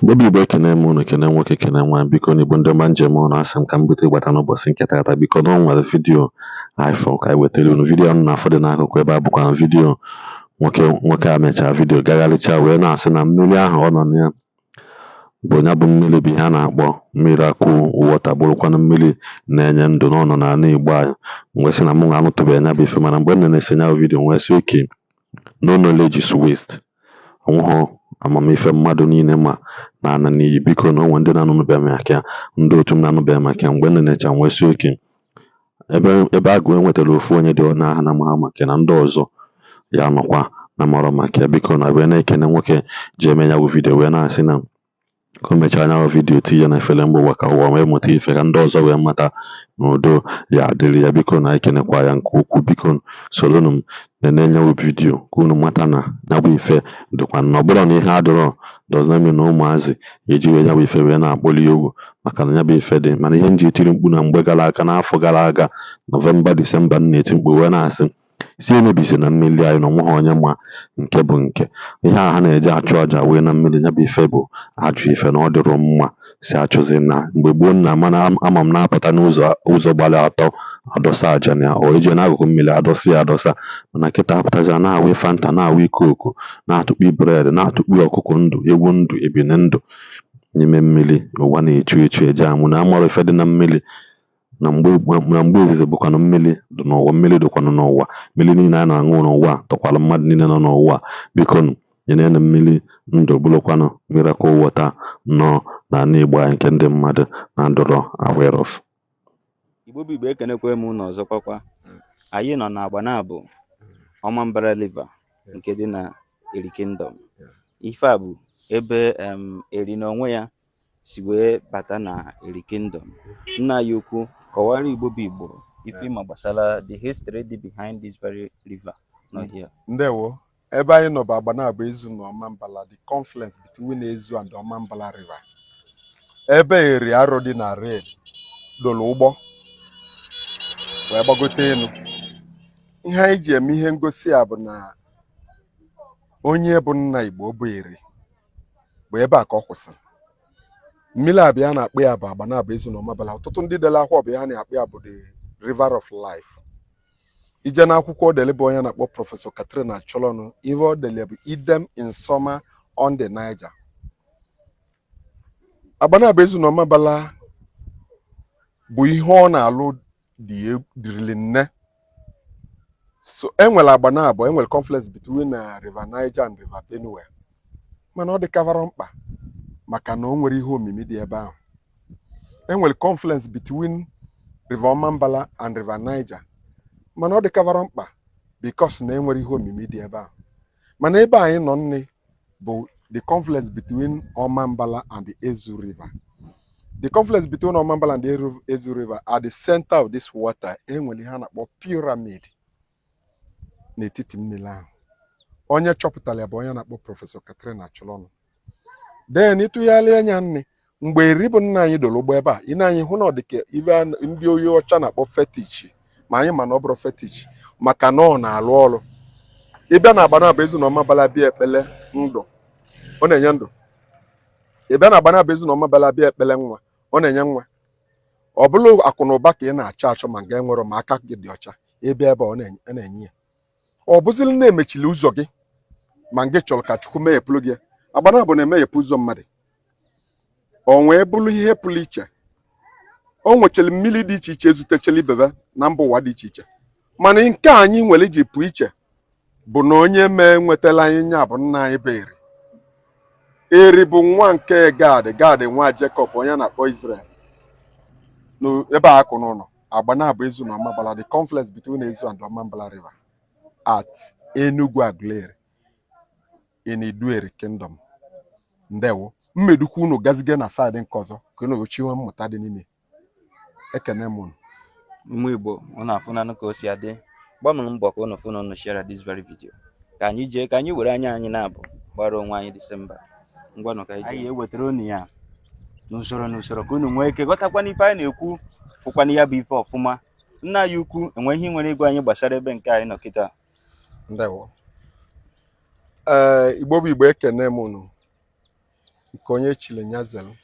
Igbo bụ Igbo, ekene m unu, kene nwoke, kene nwaanyị. Biko na Igbo ndị ọma njem ọnụ, asị m ka m bute ịgbata n'ụbọchị nke taata. Biko na o nwere video anyị fụrụ ka anyị wetara unu. Video m na-afọ dị n'akụkụ ebe a bụkwa video nwoke. Nwoke a mechaa video gagharịcha wee na-asị na mmiri ahụ ọ nọ na ya bụ ya bụ mmiri bụ ihe a na-akpọ miracle water, bụrụkwanụ mmiri na-enye ndụ na ọ nọ n'ala Igbo anyị. Mgbe sị na mụ nwa anụtụbeghị ya bụ ife, mana mgbe m na-ese ya bụ video, nwee sị okay, no knowledge is waste. Onweghị amamife mmadụ niile ma na-ana n'iyi. Biko na onwe ndị na-anụbeghị maka ya, ndị otu m na-anụbeghị maka ya. Mgbe m nenecha, nwee sị okay, ebe ebe agụ enwetara ofu onye dị n'aha na amaghị maka ya na ndị ọzọ ya nọkwa na marọ maka ya. Biko na wee na-ekene nwoke ji eme ya bụ video, wee na-asị na ka o mechaa ya bụ video tinye na efere mba ụwa, ka ụwa wee mụta ife, ka ndị ọzọ wee mata n'udo ya adịrị ya. Biko na ekenekwa ya nke ukwuu. Biko soronụ m nene ya bụ video ka unu mata na ya bụ ife dịkwa na ọ bụrụ na ihe adịrọ does not mean na ụmụazị eji wee ya bụ ife wee na-akpọli egwu, maka na ya bụ ife dị. Mana ihe m ji etiri mkpu na mgbe gara aga, n'afọ gara aga, Nọvemba, Disemba, m na-eti mkpu wee na-asị si emebisi na mmiri anyị na onweghị onye ma nke bụ nke ihe a ha na-eji achụ àjà wee na mmiri. Ya bụ ife bụ ajọ ife na ọ dịrọ mma si achụzi. Na mgbe gboo nna mana ama m na-apụta n'ụzọ ụzọ gbara atọ adọsa àjà na o eje n'akụkụ mmiri adọsa ya adọsa. Mana kịta apụtazi a na-awụ Fanta, na-awụ ikoku, na-atụkpi bread, na-atụkpi ọkụkọ ndụ, ewu ndụ, ebine ndụ n'ime mmiri. Ụwa na-echu echu eje amụ na amarọ ife dị na mmiri. Na mgbe izizi bụkwanụ mmiri dị n'ụwa, mmiri dịkwanụ n'ụwa, mmiri niile a na-aṅụ n'ụwa tọkwara mmadụ niile nọ n'ụwa. Biko nyenenụ mmiri ndụ, bụrụkwanụ miracle water nọ n'ala Igbo anyị nke ndị mmadụ na-adọrọ aware of. Igbo bụ Igbo, ekenekwe m unu ọzọkwakwa. Anyị nọ n'agba na-abụ Ọmambala River nke dị na Eri Kingdom. Ife a bụ ebe Eri na onwe ya si wee bata na Eri Kingdom. Nna anyị ukwu, kọwara Igbo bụ Igbo ife ịma gbasara the history dị behind this very river nọ here. Ndewo. Ebe anyị nọ bụ Agbanabọ Ezu na Ọmambala, the confluence between Ezu and Ọmambala River. Ebe Eri arọ dị na red dolu ụgbọ wee gbagote elu. Ihe anyị ji eme ihe ngosi a bụ na onye bụ nna Igbo bụ Eri bụ ebe a ka ọ kwụsịrị. Mmiri abịa a na-akpọ ya bụ Agbanabọ Ezu na Ọmambala. Ọtụtụ ndị dere akwụkwọ bụ ya na-akpọ ya bụ the river of life. Ije n'akwụkwọ odele bụ onye na-akpọ Professor Catherine Acholonu, ihe o dele bụ Idem in Summer on the Niger. Agbanabọ Ezu na Ọmambala bụ ihe ọ na-alụ dị dịrịrị nne. So enwere Agbanabọ, enwere confluence between na River Niger and River Benue, mana ọ dịkavara mkpa maka na o nwere ihe omimi dị ebe ahụ. Enwere confluence between River Ọmambala and River Niger, mana ọ dịkavara mkpa because na enwere ihe omimi dị ebe ahụ. Mana ebe anyị nọ nne bụ the confluence between Ọmambala and the Ezu River. The confluence between Ọmambala and the Ezu River, at the center of this water, enwere ihe a na-akpọ pyramid n'etiti mmiri ahụ. Onye chọpụtara ya bụ onye a na-akpọ Professor Catherine Acholonu. Then ịtụgharị anya nne, mgbe Eri bụ nna anyị doro ụgbọ ebe a, ị na-anyị hụ na ọ dị ka ibe ndị oyi ọcha na-akpọ fetish, ma anyị ma na ọ bụrụ fetish, maka na ọ na-alụ ọrụ. Ịbịa na Agbanabọ Ezu na Ọmambala bịa ekpele ndụ, ọ na-enye ndụ. Ịbịa na Agbanabọ Ezu na Ọmambala bịa ekpele nwa, ọ na-enye nwa. Ọ bụrụ akụ na ụba ka ị na-achọ achọ, ma nga enwere ma aka gị dị ọcha, ịbịa ebe a, ọ na-enye ya. Ọ bụzịrị na-emechili ụzọ gị, ma ngị chọrọ ka Chukwu meghepụrụ gị, Agbanabọ na-emeghepụ ụzọ mmadụ. O wee bụrụ ihe pụrụ iche. O nwechara mmiri dị iche iche ezutechara ibebe na mba ụwa dị iche iche, mana nke anyị nwere ji pụ iche bụ na onye mee nwetara anyị nya bụ nna anyị bụ Eri. Eri bụ nwa nke Gad, Gad nwa Jacob, onye a na-akpọ Israel. N'ebe a akụ n'ụlọ Agbanabọ Ezu na Ọmambala, the confluence between Ezu and Ọmambala River at Enugu Aguleri in Idueri Kingdom. Ndewo. Mmedukwu unu gazige na side nke ọzọ ka unu chiwe mmụta dị n'ime. Ekene m unu. Ụmụ Igbo, unu afụnanụ ka o si adị. Gbanụ mbọ ka unu fụ na unu share this very video, ka anyị jee, ka anyị were anya anyị na-abụ gbara onwe anyị Disemba. Ngwanụ, ka anyị ewetara unu ya n'usoro n'usoro ka unu nwee ike ghọtakwana ife anyị na-ekwu, fụkwana ya bụ ife ọfụma. Nna anyị ukwu, enwe ihe ị nwere ịgwa anyị gbasara ebe nke anyị nọ kịta? Ndewo. Ee, Igbo bụ Igbo, ekene m unu. Nke onye chiri ya zelu.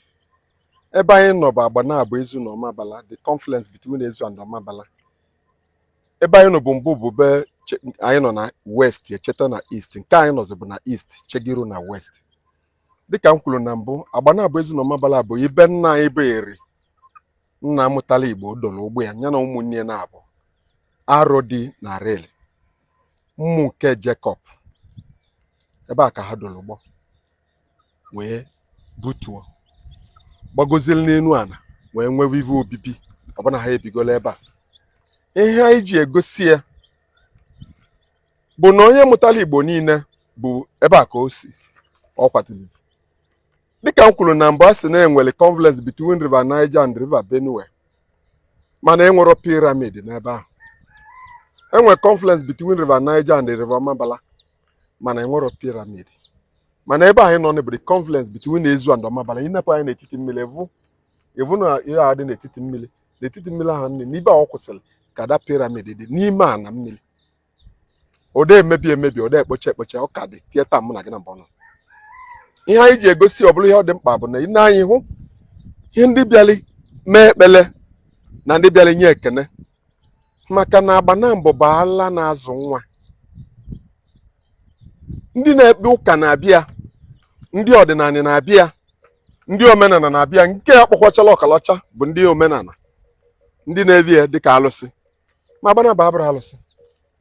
Ebe anyị nọ bụ Agbanabọ Ezu na Ọmabala, the confluence between Ezu and Ọmabala. Ebe anyị nọ bụ mbụ bụ be anyị nọ na west echeta na east. Nke anyị nọzi bụ na east chegiru na west. Dịka m kwuru na mbụ, Agbanabọ Ezu na Ọmabala bụ ibe nna anyị bụ Eri, nna mụtara Igbo, doro ụgbọ ya, ya na ụmụnne ya na-abụ arọ dị na rel mmụ nke Jacob. Ebe a ka ha doro ụgbọ wee butuo, gbagozie n'elu ala, wee nwewe ive obibi. Ọbụna ha ebigola ebe a. Ihe anyị ji egosi ya bụ na onye mụtara Igbo niile bụ ebe a ka o si ọ kwatilizi. Dịka m kwuru na mbụ, a sị na enwere confluence between River Niger and River Benue, mana enwero pyramid n'ebe ahụ. Enwere confluence between River Niger and River Mabala, mana enwero pyramid. Mana ebe anyị nọ bụ the confluence between Ezu and Ọmabala. Ịnepụ anyị n'etiti mmiri, evu evu na ihe a dị n'etiti mmiri, n'etiti mmiri ahụ nne n'ibe a ọ kwụsịrị ka da pyramid dị n'ime ana mmiri. Ode emebi emebi, ode ekpocha ekpocha, ọ ka dị tieta mụ na gị na mbụ nọ. Ihe anyị ji egosi ọ bụrụ ihe ọ dị mkpa bụ na ị na-anyị hụ ihe ndị bịara mee ekpele na ndị bịara nye ekene, maka na Agbanambụ bụ ala na-azụ nwa. Ndị na-ekpe ụka na-abịa, ndị ọdịnala na-abịa, ndị omenala na-abịa. Nke a kpọkwachala ọkalaọcha bụ ndị omenala, ndị na-evi ya dịka alụsị. Ma Agbanambụ abụrụ alụsị.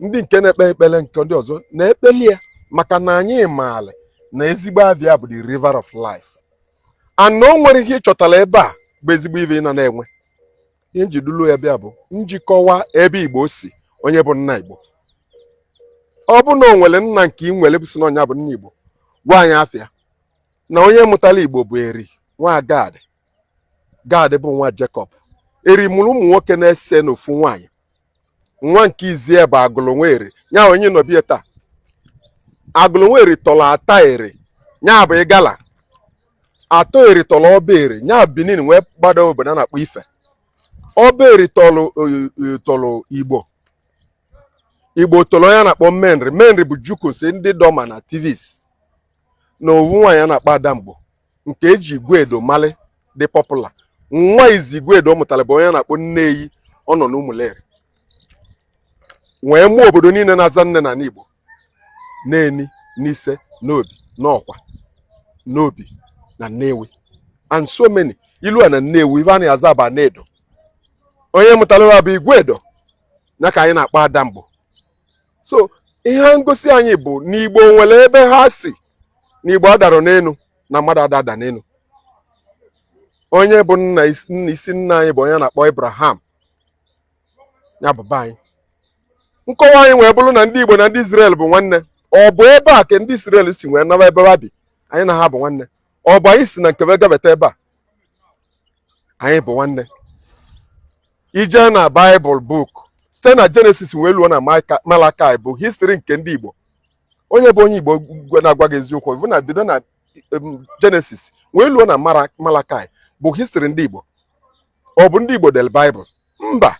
Ndị nke na-ekpe ekpere nke ndị ọzọ na-ekpeli ya, maka na anyị maara na ezigbo abịa bụ the river of life, and na o nwere ihe ị chọtara ebe a bụ ezigbo ibe ị na na-enwe. Ihe njidulu ya bịa bụ njikọwa ebe Igbo si, onye bụ nna Igbo. Ọ bụ na o nwere nna nke ị nwere bụ si na ọnya bụ nna Igbo, gwa anyị afịa. Na onye mụtara Igbo bụ Eri nwa Gad. Gad bụ nwa Jacob. Eri mụrụ ụmụ nwoke na-ese n'ofu nwaanyị. Nwa nke izie bụ Agụlụ nwa Eri, ya onye nọbie taa. Agụlụ nwa Eri tọrọ ata Eri, ya bụ Ịgala. Atọ Eri tọrọ ọba Eri, ya Benin, wee gbada obodo a na-akpọ Ife. Ọba Eri tọrọ tọrọ Igbo. Igbo tọrọ onye a na-akpọ Menri. Menri bụ Jukuns, ndị Doma na Tivs, na owu nwaanyị a na-akpọ Adamgbo, nke eji igwe edo mali dị popular. Nwa izi igwe edo mụtara bụ onye a na-akpọ Nneyi. Ọ nọ n'Ụmụleri wee mụọ obodo niile na-aza nne na Igbo: Neni, Nise, N'Obi, N'Ọkwa, N'Obi na Nnewi, and so many. Ilu a na Nnewi, ife a na-aza bụ Anedo. Onye mụtara ya bụ igwe edo, ya ka anyị na-akpọ Adamgbo. So ihe ngosi anyị bụ n'Igbo nwere ebe ha si, n'Igbo adara n'elu na mmadụ adada n'elu. Onye bụ nna isi nna anyị bụ onye a na-akpọ Abraham, ya bụ be anyị. Nkọwa anyị wee bụrụ na ndị Igbo na ndị Israel bụ nwanne. Ọ bụ ebe a ka ndị Israel si wee naba ebe ha bi. Anyị na ha bụ nwanne. Ọ bụ anyị si na nkebe gabata ebe a, anyị bụ nwanne. Ije na Bible book, site na Genesis wee luo na Malachi, bụ history nke ndị Igbo. Onye bụ onye Igbo na-agwa gị eziokwu bụ na bido na Genesis wee luo na Malachi bụ history ndị Igbo. Ọ bụ ndị Igbo del Bible? Mba.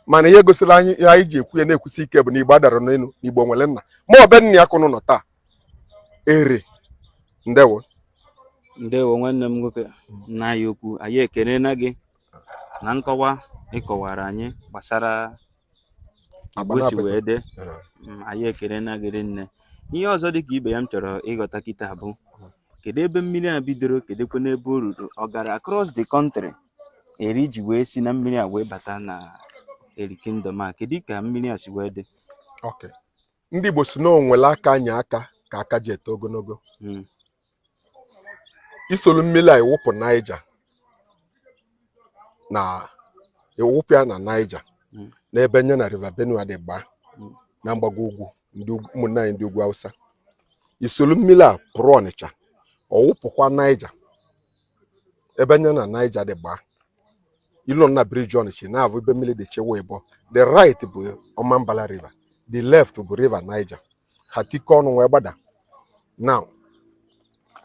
Mana ihe gosiri anyị, ihe anyị ji ekwu ya na-ekwusi ike bụ na Igbo adara n'elu, na Igbo nwere nna. Ma ọ be nna ya kụnụ nọ taa ere. Ndewo. Ndewo, nwanne m nwoke, nna anyị okwu. Anyị ekelela gị na nkọwa ịkọwara anyị gbasara Igbo si wee dị. Anyị ekelela gị rinne. Ihe ọzọ dị ka ibe ya m chọrọ ịghọta kịta bụ, kedu ebe mmiri a bidoro? Kedụkwa n'ebe o ruru? Ọ gara across the country Eri ji wee si na mmiri a wee bata na Eri Kingdom a? Kedu ka mmiri a si wee dị? Okay. Ndị Igbo si na o nwere aka anya aka ka aka ji eto ogologo. Isolu mmiri a ewupụ Niger na ewupụ ya na Niger n'ebe nye na River Benue dị gbaa na mgbago ugwu ndị ụmụnne anyị ndị ugwu Hausa. Isolu mmiri a pụrụ Ọnịcha, ọwụpụkwa Niger ebe nye na Niger dị gbaa. Ilu na bridge Ọnịcha na-abụ ebe mmiri dị chewa ịbọ. The right bụ Ọmambala River, the left bụ River Niger. Ha tikọ ọnụ wee gbada. Now,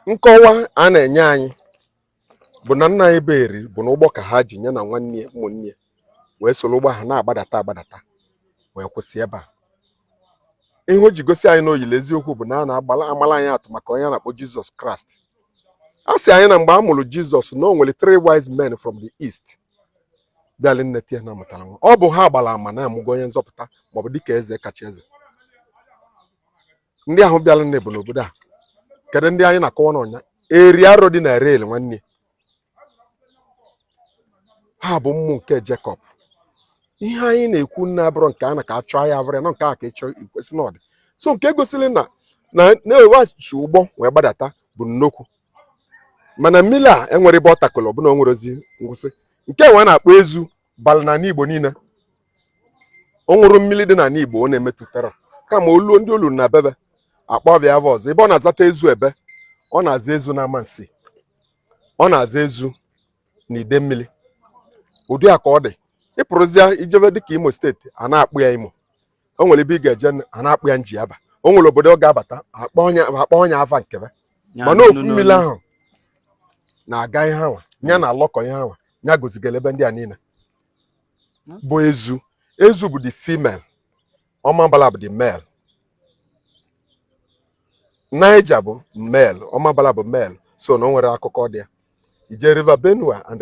nkọwa a na-enye anyị bụ na nna anyị bụ Eri bụ na ụgbọ ka ha ji nye na nwanne ya, ụmụnne ya, wee soro ụgbọ ha na-agbadata agbadata wee kwụsị ebe a. Ihe o ji gosi anyị na oyili eziokwu bụ na a na-agbala amala anyị atụ maka onye a na-akpọ Jizọs Kraịst. A sị anyị na mgbe a mụrụ Jizọs, na o nwere three wise men from the east bịala nneta ya na amụtara nwa. Ọ bụ ha gbara ama na amụgo onye nzọpụta, maọbụ dịka eze kacha eze. Ndị ahụ bịala nne bụ n'obodo a. Kedu ndị anyị na-akọwa n'ọnya eri arọ dị na Erel? Nwanne ha bụ mmụ nke Jacob. Ihe anyị na-ekwu nna abụrụ nke a na ka achọ ya, abụrụ ya na nke a ka ịchọ ikwesị na ọdị so nke gosiri na na na-eweghachi ụgbọ wee gbadata bụ nnukwu. Mana mmiri a enwere ebe ọ takọrọ ọbụna o nwere ozi ngwụsị nke nwe a na-akpọ ezu bara n'ala Igbo niile. O nwere mmiri dị n'ala Igbo ọ na-emetụtara, kama olu ndị olu na bebe akpọ bịa ava ọzọ. Ebe ọ na-azata ezu, ebe ọ na-aza ezu na amansi, ọ na-aza ezu na ide mmiri. Ụdị a ka ọ dị. Ịpụrụzịa ijebe dịka Imo Steeti, a na-akpụ ya Imo. O nwere ebe ị ga-eje, a na-akpụ ya Njiaba. O nwere obodo ọ ga-abata, akpọ onye ava nkebe. Ya mana ofu n'onu mmiri n'onu. Ahụ na-aga ihe anwa ya na-alọkọ ihe anwa ya gozigara ebe ndị a niile bụ ezu. Ezu bụ the female, Ọmambala bụ the male. Niger bụ male, Ọmambala bụ male. So na o nwere akụkọ dị ya. Ije River Benue and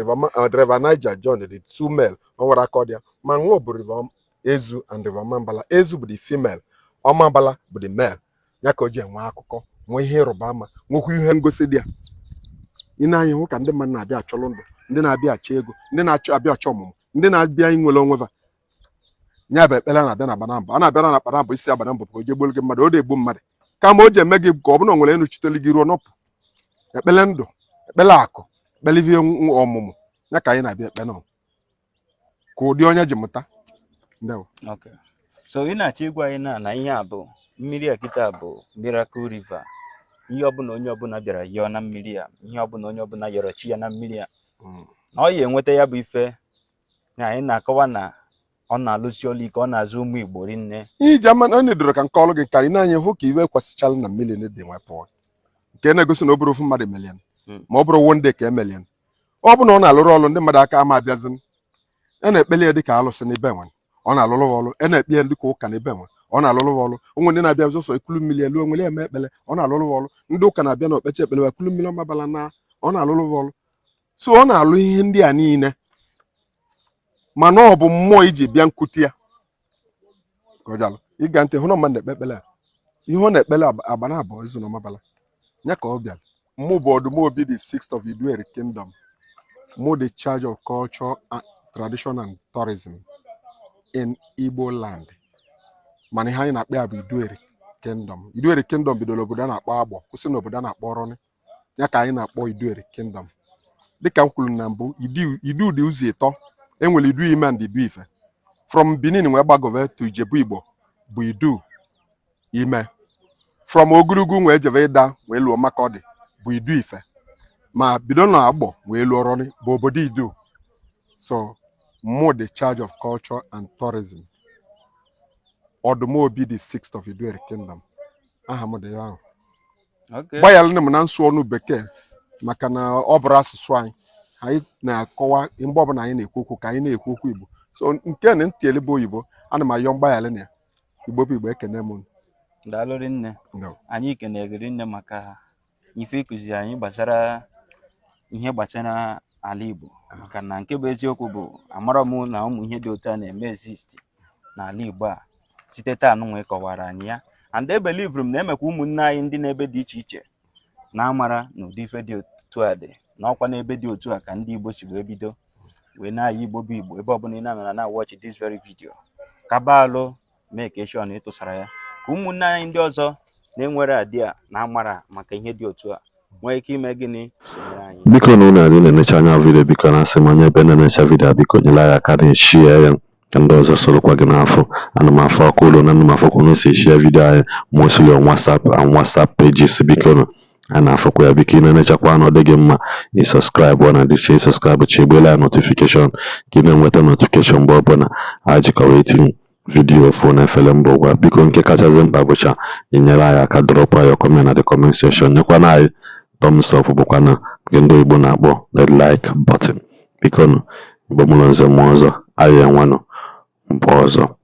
River Niger join the two male, o nwere akọ dị ya. Ma nwa bụ River Ezu and River Ọmambala. Ezu bụ the female, Ọmambala bụ the male. Ya ka o ji enwe akụkọ, nwee ihe ịrụba ama, nwekwa ihe ngosi dị ya. Ị na-anya hụ ka ndị mmadụ na-abịa achọrọ ndụ, ndị na-abịa achọ ego, ndị na-achọ abịa achọ ọmụmụ, ndị na-abịa inwere onwe fa. Ya bụ ekpere a na-abịa na agbanambọ, a na-abịa na akpanambọ isi agbanambọ ka o jee gbuolu gị mmadụ. Ọ na-egbu mmadụ, kama o ji eme gị ka ọ bụrụ na o nwere enuchitelu gị ruo nọpụ. Ekpere ndụ, ekpere akụ, ekpere ihe ọmụmụ, ya ka anyị na-abịa ekpe nọ ka ụdị onye ji mụta. Ndewo. Okay. So ị na-achọ ịgwa anyị na ihe a bụ mmiri a kịta bụ Miracle River. Ihe ọbụla onye ọbụla bịara yọọ na mmiri a, ihe ọbụla onye ọbụla yọrọ chi ya na mmiri a, na ọ ya enweta ya bụ ife. Na anyị na-akọwa na ọ na-alụsi ọlụ ike, ọ na-azụ ụmụ Igbo rinne. Ihe iji ama na ọ na-edoro ka nke ọrụ gị ka anyị na-anya hụ ka iwe kwasịchala na mmiri dị nwe pụọ, nke na-egosi na ọ bụrụ ofu mmadụ melian ma ọ bụrụ one day ka emelian. Ọ bụ na ọ na-alụrụ ọrụ ndị mmadụ aka ama abịazin. A na-ekpeli ya dịka alụsị n'ebe nwe ọ na-alụrụ ha ọrụ. A na-ekpe ya dịka ụka n'ebe nwe ọ na-alụrụ ha ọrụ. Onwe ndị na-abịa sọsọ ekulu mmiri elu onwere eme ekpele, ọ na-alụrụ ha ọrụ. Ndị ụka na-abịa na okpecha ekpele wa ekulu mmiri ọmabala na ọ na-alụrụ ha ọrụ. So ọ na-alụ ihe ndị a niile, mana ọ bụ mmụọ iji bịa nkute ya ka ọ jalụ ịga ntị hụ na mmadụ na-ekpe ekpele a. Ihe ọ na-ekpele agba na abụọ izu na ọmabala ya ka ọ bịara. Mụ bụ Ọdụmobi the sixth of Idueri Kingdom. Mụ the charge of culture and tradition and tourism in Igbo land, mana ihe anyị na-akpọ ya bụ Idueri Kingdom. Idueri Kingdom bidoro obodo a na-akpọ Agbọ, kwụsị n'obodo a na-akpọ Ọrọnị. Ya ka anyị na-akpọ Idueri Kingdom. Dịka m kwuru na mbụ, Idu Idu dị ụzọ ịtọ. Enwere Idu Ime and Idu Ife. From Benin wee gbagove to Ijebu Igbo bụ Idu Ime. From Ogologo wee jebe ịda wee lụọ Makọdị bụ Idu Ife. Ma bido na Agbọ wee lụọ Ọrọnị bụ obodo Idu. So mụ the charge of culture and tourism, Ọdụmobi the sixth of Idueri Kingdom. Aha m dị ya ahụ. Gbanyalụ m na nsụ ọnụ bekee maka na ọ bụrụ asụsụ anyị, anyị na-akọwa mgbe ọbụla anyị na-ekwu okwu ka anyị na-ekwu okwu Igbo. So nke na ntị bụ oyibo, ana m ayọ mgbaghara na ya. Igbo bụ Igbo, ekene m unu. Daalụ rinne. No. Anyị kenere rinne maka ife ịkụzi anyị gbasara ihe gbasara ala Igbo, maka na nke bụ eziokwu bụ amara m na ụmụ ihe dị otu a na-eme exist n'ala Igbo a. Site taa nụnwa ịkọwara anyị ya, and ebelivuru m na emekwa ụmụnne anyị ndị n'ebe dị iche iche na-amara na ụdị ife dị otu a dị, na ọkwa n'ebe dị otu a ka ndị Igbo si wee bido wee na-aya. Igbo bụ Igbo, ebe ọbụla ị na-anọ na watch this very video, kaba alụ make sure na ịtụsara ya ka ụmụnne anyị ndị ọzọ na-enwere idea na amara maka ihe dị otu a nwee ike ime gịnị, sonyere anyị. Biko, na unu adị na-enecha anya video, biko, na asị m onye ebe na-enecha video, biko nyere anyị aka na-eshare ya ka ndị ọzọ sorokwa gị n'afọ. Ana m afọ ọkụ ụlọ na ana m afọkwa unu si share video anyị, mostly on WhatsApp and WhatsApp pages. Biko nụ, a na-afọkwa ya. Biko, ị na-enechakwa na ọ dị gị mma, ị subscribe ọ na dịcha ị subscribe, chigbela ya notification ka ị na-enweta notification mgbe ọbụla a jikọrọ itinye video phone efere mba ụwa. Biko, nke kachasị mkpa bụcha inyere anyị aka drop your comment na the comment section, nyekwana anyị thumbs up, bụkwana nke ndị Igbo na-akpọ the like button. Biko nụ, Igbo mụrụ nze mmụọ ọzọ, anyị enwenụ mba ọzọ.